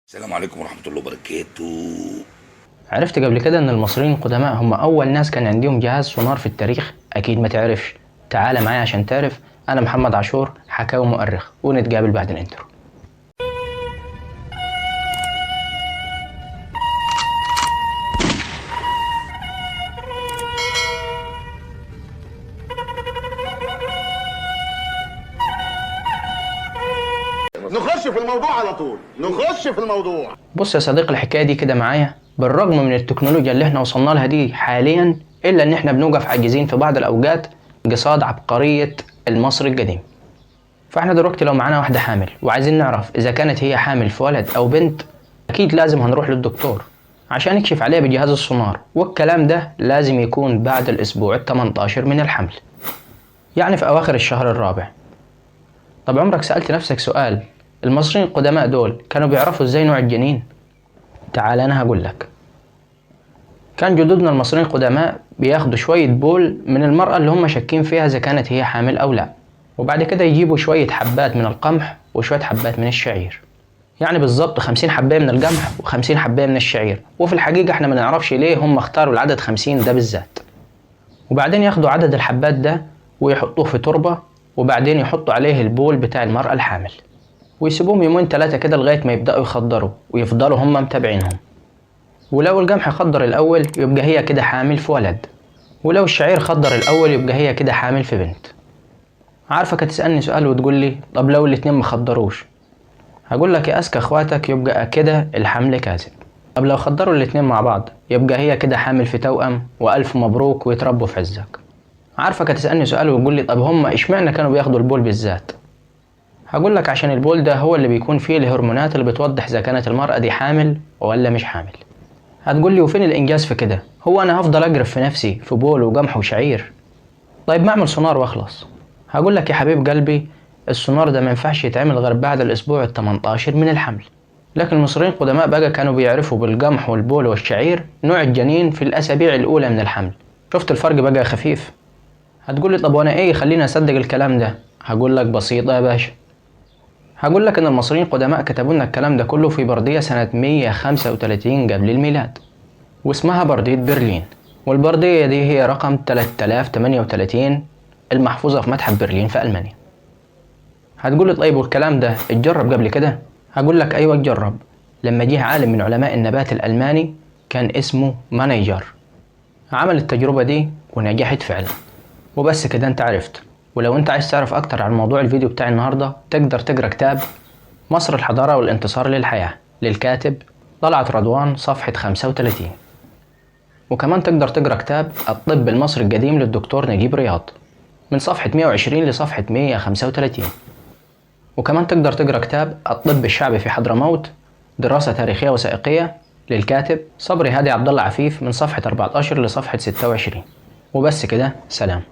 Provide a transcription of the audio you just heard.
السلام عليكم ورحمة الله وبركاته. عرفت قبل كده ان المصريين القدماء هم اول ناس كان عندهم جهاز سونار في التاريخ؟ اكيد ما تعرفش. تعال معايا عشان تعرف. انا محمد عاشور، حكاوي مؤرخ، ونتقابل بعد ال intro. نخش في الموضوع على طول، نخش في الموضوع. بص يا صديقي، الحكاية دي كده معايا، بالرغم من التكنولوجيا اللي احنا وصلنا لها دي حاليا، الا ان احنا بنوقف عاجزين في بعض الاوقات قصاد عبقرية المصري القديم. فاحنا دلوقتي لو معانا واحدة حامل وعايزين نعرف اذا كانت هي حامل في ولد او بنت، اكيد لازم هنروح للدكتور عشان يكشف عليها بجهاز السونار، والكلام ده لازم يكون بعد الاسبوع ال18 من الحمل، يعني في اواخر الشهر الرابع. طب عمرك سألت نفسك سؤال، المصريين القدماء دول كانوا بيعرفوا ازاي نوع الجنين؟ تعال انا هقول لك. كان جدودنا المصريين القدماء بياخدوا شوية بول من المرأة اللي هم شاكين فيها إذا كانت هي حامل أو لا، وبعد كده يجيبوا شوية حبات من القمح وشوية حبات من الشعير، يعني بالظبط 50 حباية من القمح و50 حباية من الشعير. وفي الحقيقة احنا ما نعرفش ليه هم اختاروا العدد 50 ده بالذات. وبعدين ياخدوا عدد الحبات ده ويحطوه في تربة، وبعدين يحطوا عليه البول بتاع المرأة الحامل، ويسيبوهم يومين 3 كده لغاية ما يبدأوا يخضروا، ويفضلوا هم متابعينهم. ولو القمح خضر الأول يبقى هي كده حامل في ولد، ولو الشعير خضر الأول يبقى هي كده حامل في بنت. عارفك هتسألني سؤال وتقول لي طب لو الاتنين ما خضروش؟ هقول لك يا أذكى اخواتك يبقى كده الحمل كاذب. طب لو خضروا الاتنين مع بعض يبقى هي كده حامل في توأم، وألف مبروك ويتربوا في عزك. عارفك هتسألني سؤال وتقول لي طب هم اشمعنى كانوا بياخدوا البول بالذات؟ هقول لك عشان البول ده هو اللي بيكون فيه الهرمونات اللي بتوضح إذا كانت المرأة دي حامل ولا مش حامل. هتقول لي وفين الإنجاز في كده؟ هو أنا هفضل أجرف في نفسي في بول وقمح وشعير؟ طيب ما أعمل سونار وأخلص. هقول لك يا حبيب قلبي، السونار ده ما ينفعش يتعمل غير بعد الأسبوع ال18 من الحمل. لكن المصريين القدماء بقى كانوا بيعرفوا بالقمح والبول والشعير نوع الجنين في الأسابيع الأولى من الحمل. شفت الفرق بقى خفيف؟ هتقول لي طب وأنا إيه يخليني أصدق الكلام ده؟ هقول لك بسيطة يا باشا. هقول لك إن المصريين القدماء كتبوا لنا الكلام ده كله في بردية سنة 135 قبل الميلاد، واسمها بردية برلين، والبردية دي هي رقم 3038 المحفوظة في متحف برلين في ألمانيا. هتقول لي طيب والكلام ده اتجرب قبل كده؟ هقول لك أيوة اتجرب، لما جه عالم من علماء النبات الألماني كان اسمه مانيجر، عمل التجربة دي ونجحت فعلا. وبس كده انت عرفت. ولو انت عايز تعرف اكتر عن موضوع الفيديو بتاع النهاردة تقدر تقرأ كتاب مصر الحضارة والانتصار للحياة للكاتب طلعت رضوان صفحة 35، وكمان تقدر تقرأ كتاب الطب المصري القديم للدكتور نجيب رياض من صفحة 120 لصفحة 135، وكمان تقدر تقرأ كتاب الطب الشعبي في حضرموت دراسة تاريخية وثائقية للكاتب صبري هادي عبد الله عفيف من صفحة 14 لصفحة 26. وبس كده، سلام.